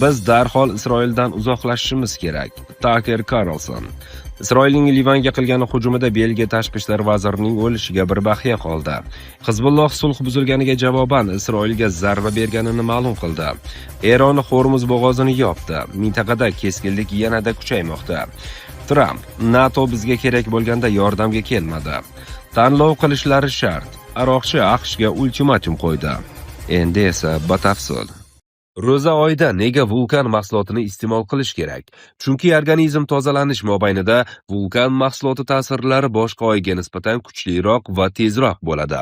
Biz darhol Isroildan uzoqlashishimiz kerak. Taker Karlson. Isroilning Livanga qilgan hujumida Belgiya tashqi ishlar vazirining o'lishiga bir baxya qoldi. Hizbulloh sulh buzilganiga javoban Isroilga zarba berganini ma'lum qildi. Eron Hormuz bo'g'ozini yopdi. Mintaqada keskinlik yanada kuchaymoqda. Tramp: "NATO bizga kerak bo'lganda yordamga kelmadi. Tanlov qilishlari shart." Aroqchi AQShga ultimatum qo'ydi. Endi esa batafsil. Ro'za oyida nega Vulkan mahsulotini iste'mol qilish kerak? Chunki organizm tozalanish mobaynida Vulkan mahsuloti ta'sirlari boshqa oyga nisbatan kuchliroq va tezroq bo'ladi.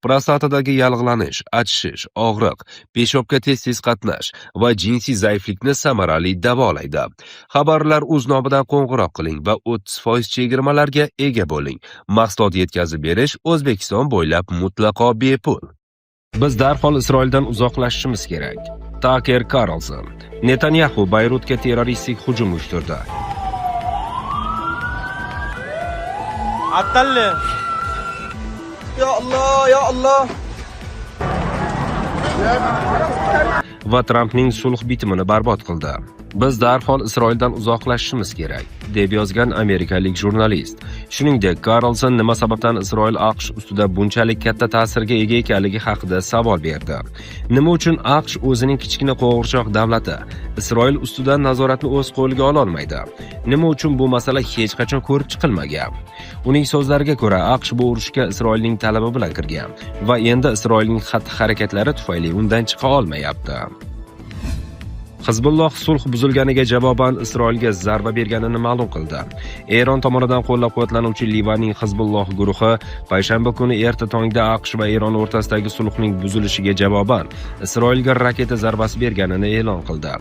Prostatadagi yallig'lanish, achishish, og'riq, peshobga tez-tez qatnash va jinsiy zaiflikni samarali davolaydi. Xabarlar uz nomidan qo'ng'iroq qiling va 30% chegirmalarga ega bo'ling. Mahsulot yetkazib berish O'zbekiston bo'ylab mutlaqo bepul. Biz darhol Isroildan uzoqlashishimiz kerak. Taker Karlson. Netanyaxu Bayrutga terroristik hujum uyushtirdi. عالتلة. يا الله يا الله. Va Trampning sulh bitimini barbod qildi. "Biz darhol Isroildan uzoqlashishimiz kerak", deb yozgan amerikalik jurnalist. Shuningdek, Karlson nima sababdan Isroil AQSh ustida bunchalik katta ta'sirga ega ekanligi haqida savol berdi. Nima uchun AQSh o'zining kichkina qo'g'irchoq davlati Isroil ustidan nazoratni o'z qo'liga ololmaydi? Nima uchun bu masala hech qachon ko'rib chiqilmagan? Uning so'zlariga ko'ra, AQSh bu urushga Isroilning talabi bilan kirgan va endi Isroilning xatti-harakatlari tufayli undan chiqa olmayapti. Hizbulloh sulh buzilganiga javoban Isroilga zarba berganini ma'lum qildi. Eron tomonidan qo'llab-quvvatlanuvchi Livanning Hizbulloh guruhi payshanba kuni erta tongda AQSh va Eron o'rtasidagi sulhning buzilishiga javoban Isroilga raketa zarbasi berganini e'lon qildi.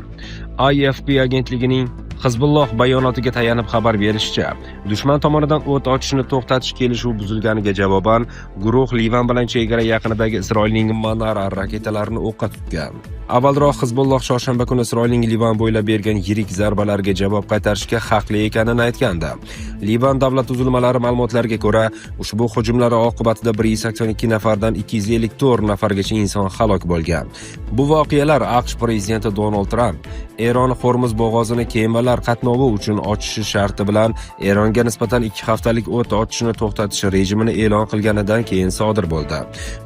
AFP agentligining Hizbulloh bayonotiga tayanib xabar berishicha, dushman tomonidan o't ochishni to'xtatish kelishuvi buzilganiga javoban guruh Livan bilan chegara yaqinidagi Isroilning Manara raketalarini o'qqa tutgan. Avvalroq Hizbulloh chorshanba kuni Isroilning Livan bo'ylab bergan yirik zarbalarga javob qaytarishga haqli ekanini aytgandi. Livan davlat tuzilmalari ma'lumotlariga ko'ra, ushbu hujumlar oqibatida 182 nafardan 254 nafargacha inson halok bo'lgan. Bu voqealar AQSh prezidenti Donald Tramp Eron Hormuz bo'g'ozini kemalar qatnovi uchun ochishi sharti bilan Eronga nisbatan 2 haftalik o't ochishni to'xtatish rejimini e'lon qilganidan keyin sodir bo'ldi.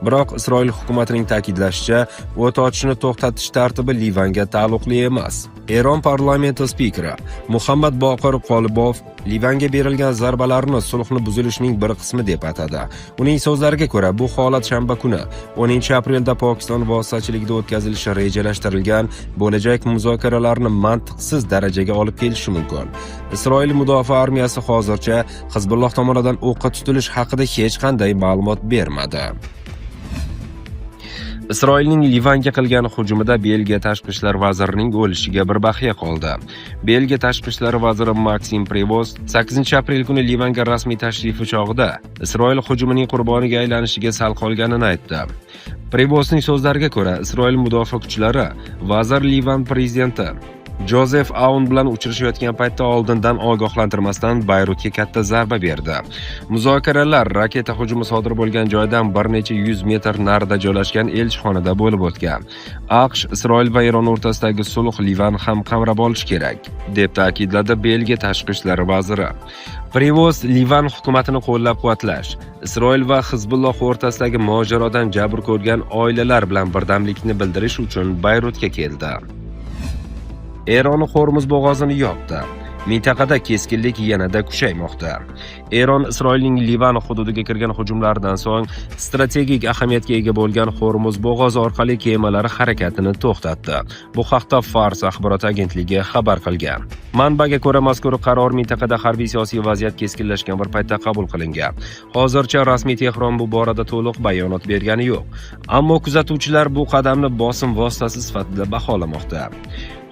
Biroq Isroil hukumatining ta'kidlashicha, o't ochishni to'xtatish tartibi Livanga taalluqli emas. Eron parlamenti spikeri Muhammad Boqir Qolibof Livanga berilgan zarbalarni sulhni buzilishning bir qismi deb atadi. Uning so'zlariga ko'ra, bu holat shanba kuni 10 aprelda Pokiston vositachiligida o'tkazilishi rejalashtirilgan bo'lajak muzokaralarni mantiqsiz darajaga olib kelishi mumkin. Isroil mudofaa armiyasi hozircha Hizbulloh tomonidan o'qqa tutilish haqida hech qanday ma'lumot bermadi. Isroilning Livanga qilgan hujumida Belgiya tashqi ishlar vazirining o'lishiga bir baxya qoldi. Belgiya tashqi ishlar vaziri Maksim Prevost 8 aprel kuni Livanga rasmiy tashrifi chog'ida Isroil hujumining qurboniga aylanishiga sal qolganini aytdi. Prevostning so'zlariga ko'ra, Isroil mudofaa kuchlari vazir Livan prezidenti Jozef Aun bilan uchrashayotgan paytda oldindan ogohlantirmasdan Bayrutga katta zarba berdi. Muzokaralar raketa hujumi sodir bo'lgan joydan bir necha yuz metr narida joylashgan elchixonada bo'lib o'tgan. "AQSh, Isroil va Eron o'rtasidagi sulh Livan ham qamrab olishi kerak", deb ta'kidladi Belgiya tashqi ishlar vaziri. Prevost Livan hukumatini qo'llab-quvvatlash, Isroil va Hizbulloh o'rtasidagi mojarodan jabr ko'rgan oilalar bilan birdamlikni bildirish uchun Bayrutga keldi. Eron Hormuz bo'g'ozini yopdi. Mintaqada keskinlik yanada kuchaymoqda. Eron Isroilning Livan hududiga kirgan hujumlaridan so'ng strategik ahamiyatga ega bo'lgan Hormuz bo'g'ozi orqali kemalar harakatini to'xtatdi. Bu haqda Fars axborot agentligi xabar qilgan. Manbaga ko'ra, mazkur qaror mintaqada harbiy-siyosiy vaziyat keskinlashgan bir paytda qabul qilingan. Hozircha rasmiy Tehron bu borada to'liq bayonot bergani yo'q. Ammo kuzatuvchilar bu qadamni bosim vositasi sifatida baholamoqda.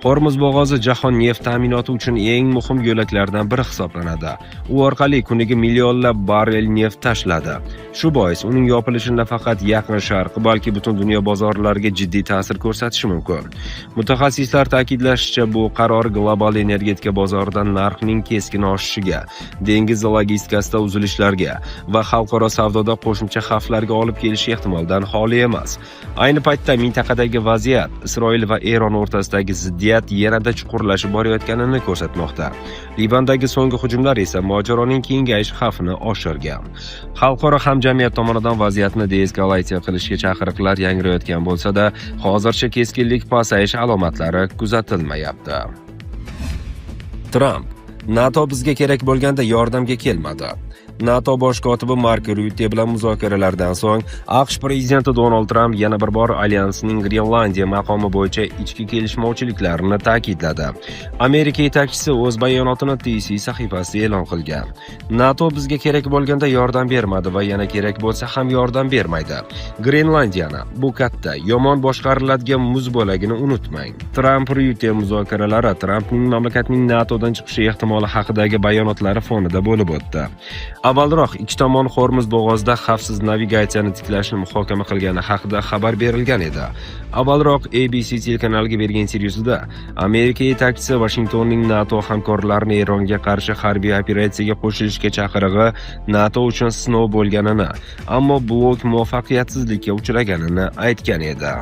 Hormuz bo'g'ozi jahon neft ta'minoti uchun eng muhim yo'laklardan biri hisoblanadi. U orqali kuniga millionlab barrel neft tashiladi. Shu bois uning yopilishi nafaqat Yaqin Sharq, balki butun dunyo bozorlariga jiddiy ta'sir ko'rsatishi mumkin. Mutaxassislar ta'kidlashicha, bu qaror global energetika bozorida narxning keskin oshishiga, dengiz logistikasida uzilishlarga va xalqaro savdoda qo'shimcha xavflarga olib kelishi ehtimoldan xoli emas. Ayni paytda mintaqadagi vaziyat Isroil va Eron o'rtasidagi ziddiyat Ziddiyat yanada chuqurlashib borayotganini ko'rsatmoqda. Livandagi so'nggi hujumlar esa mojaroning kengayish xavfini oshirgan. Xalqaro hamjamiyat tomonidan vaziyatni deeskalatsiya qilishga chaqiriqlar yangrayotgan bo'lsa-da, hozircha keskinlik pasayish alomatlari kuzatilmayapti. Tramp: "NATO bizga kerak bo'lganda yordamga kelmadi". NATO bosh kotibi Mark Ryutte bilan muzokaralardan so'ng AQSh prezidenti Donald Tramp yana bir bor alyansning Grenlandiya maqomi bo'yicha ichki kelishmovchiliklarini ta'kidladi. Amerika yetakchisi o'z bayonotini TC sahifasida e'lon qilgan. "NATO bizga kerak bo'lganda yordam bermadi va yana kerak bo'lsa ham yordam bermaydi. Grenlandiyani, bu katta, yomon boshqariladigan muz bo'lagini unutmang". Tramp Ryutte muzokaralari Trampning mamlakatning NATOdan chiqishi ehtimoli haqidagi bayonotlari fonida bo'lib o'tdi. Avvalroq ikki tomon Hormuz bo'g'ozida xavfsiz navigatsiyani tiklashni muhokama qilgani haqida xabar berilgan edi. Avvalroq ABC telekanaliga bergan intervyusida Amerika yetakchisi Vashingtonning NATO hamkorlarini Eronga qarshi harbiy operatsiyaga qo'shilishga chaqirig'i NATO uchun sinov bo'lganini, ammo blok muvaffaqiyatsizlikka uchraganini aytgan edi.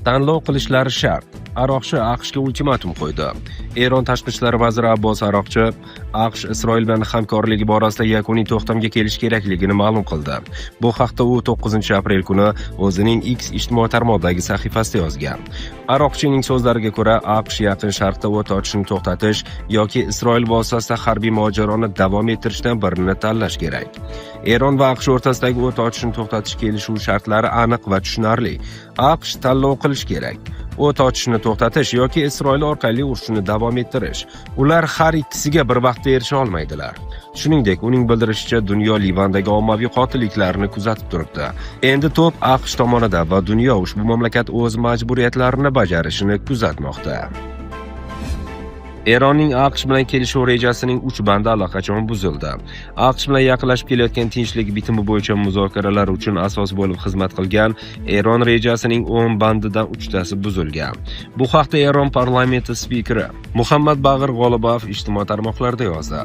Tanlov qilishlari shart. Aroqchi AQShga ultimatum qo'ydi. Eron tashqi ishlar vaziri Abbos Aroqchi AQSh Isroil bilan hamkorligi borasida yakuniy to'xtamga kelish kerakligini ma'lum qildi. Bu haqda u 9 aprel kuni o'zining X ijtimoiy tarmoqdagi sahifasida yozgan. Aroqchining so'zlariga ko'ra, AQSh Yaqin Sharqda o't ochishni to'xtatish yoki Isroil vositasida harbiy mojaroni davom ettirishdan birini tanlash kerak. Eron va AQSh o'rtasidagi o't ochishni to'xtatish kelishuvi shartlari aniq va tushunarli. AQSh tanlov qilish kerak: o't ochishni to'xtatish yoki Isroil orqali urushni davom ettirish. Ular har ikkisiga bir vaqtda erisha olmaydilar. Shuningdek, uning bildirishicha, dunyo Livandagi ommaviy qotilliklarni kuzatib turibdi. Endi to'p AQSh tomonida va dunyo ushbu mamlakat o'z majburiyatlarini bajarishini kuzatmoqda. Eronning AQSh bilan kelishuv rejasining uch bandi allaqachon buzildi. AQSh bilan yaqinlashib kelayotgan tinchlik bitimi bo'yicha muzokaralar uchun asos bo'lib xizmat qilgan Eron rejasining 10 bandidan uchtasi buzilgan. Bu haqda Eron parlamenti spikeri Muhammad Bag'ir G'olibov ijtimoiy tarmoqlarda yozdi.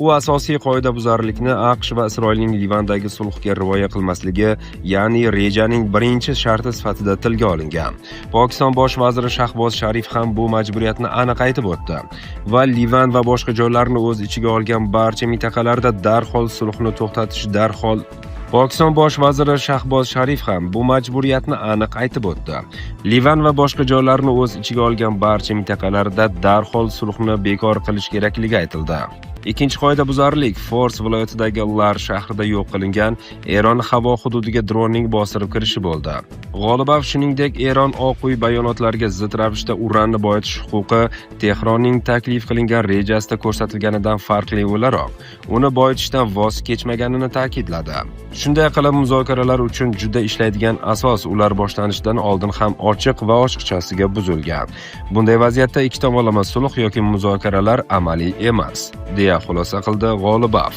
U asosiy qoidabuzarlikni AQSh va Isroilning Livandagi sulhga rioya qilmasligi, ya'ni rejaning birinchi sharti sifatida tilga olingan. Pokiston bosh vaziri Shahboz Sharif ham bu majburiyatni aniq aytib o'tdi va Livan va boshqa joylarni o'z ichiga olgan barcha mintaqalarda darhol sulhni to'xtatish darhol. Pokiston bosh vaziri Shahboz Sharif ham bu majburiyatni aniq aytib o'tdi. Livan va boshqa joylarni o'z ichiga olgan barcha mintaqalarda darhol sulhni bekor qilish kerakligi aytildi. Ikkinchi qoidabuzarlik Fors viloyatidagi Lar shahrida yo'q qilingan Eron havo hududiga dronning bostirib kirishi bo'ldi. G'olibov, shuningdek, Eron Oq uy bayonotlariga zid ravishda uranni boyitish huquqi Tehronning taklif qilingan rejasida ko'rsatilganidan farqli o'laroq, uni boyitishdan voz kechmaganini ta'kidladi. Shunday qilib, muzokaralar uchun juda ishlaydigan asos ular boshlanishidan oldin ham ochiq va ochiqchasiga buzilgan. Bunday vaziyatda ikki tomonlama sulh yoki muzokaralar amaliy emas, deya xulosa qildi G'olibov.